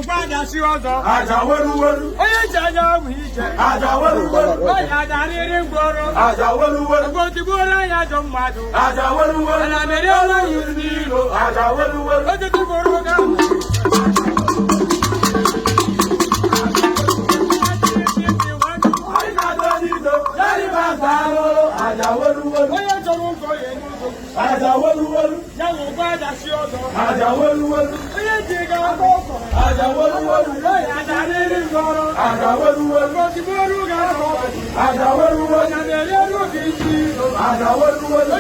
Aja weru weru. Onye ji anya ọgwụ ije. Aja weru weru. Onye adarịrị ngwọrọ. Aja weru weru. Otigbuola ya ajọ mmadụ. Aja weru weru. Ana meriela ya ndị iro. Aja weru weru. Otigburu ga. Anyị na-adọ n'ido, yari ma nta alụrụ. Aja weru weru. Onye chọrọ ụzọ ya n'ụzọ. Aja weru weru. Ya nwụkwa adachi ọzọ. Aja weru weru. Onye ji ga-agba ọsọ. Aja weru weru. Onye adarịrị ngwọrọ. Aja weru weru. Otigbuola ga ajọ mmadụ. Aja weru weru. Ana meriela obi ndị iro. Aja weru weru.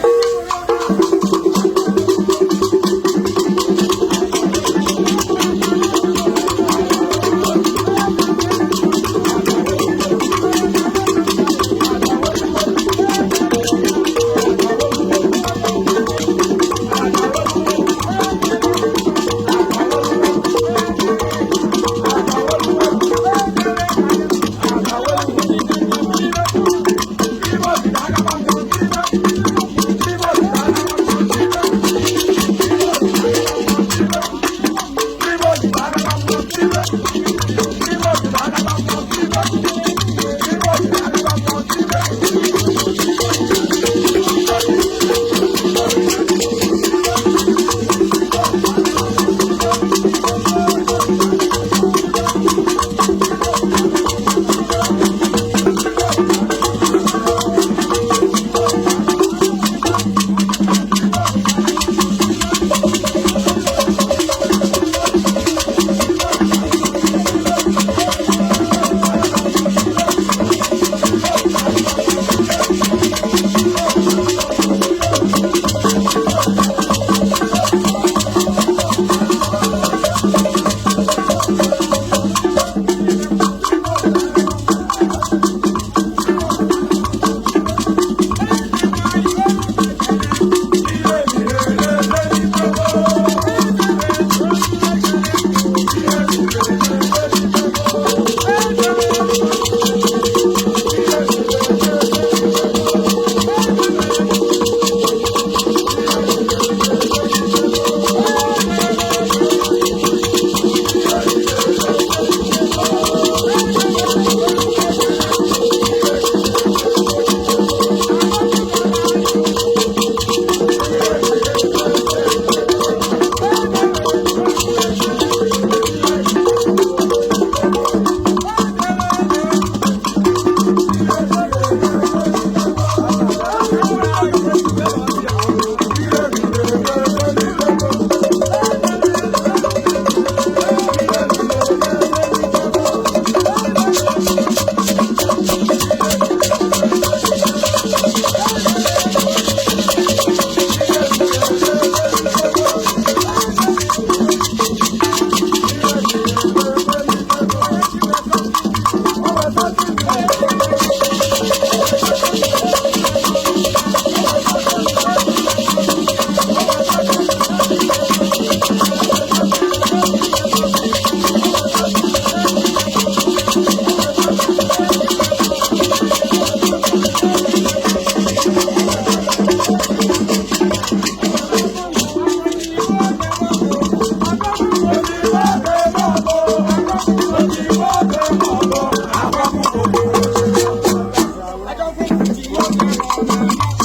Ihe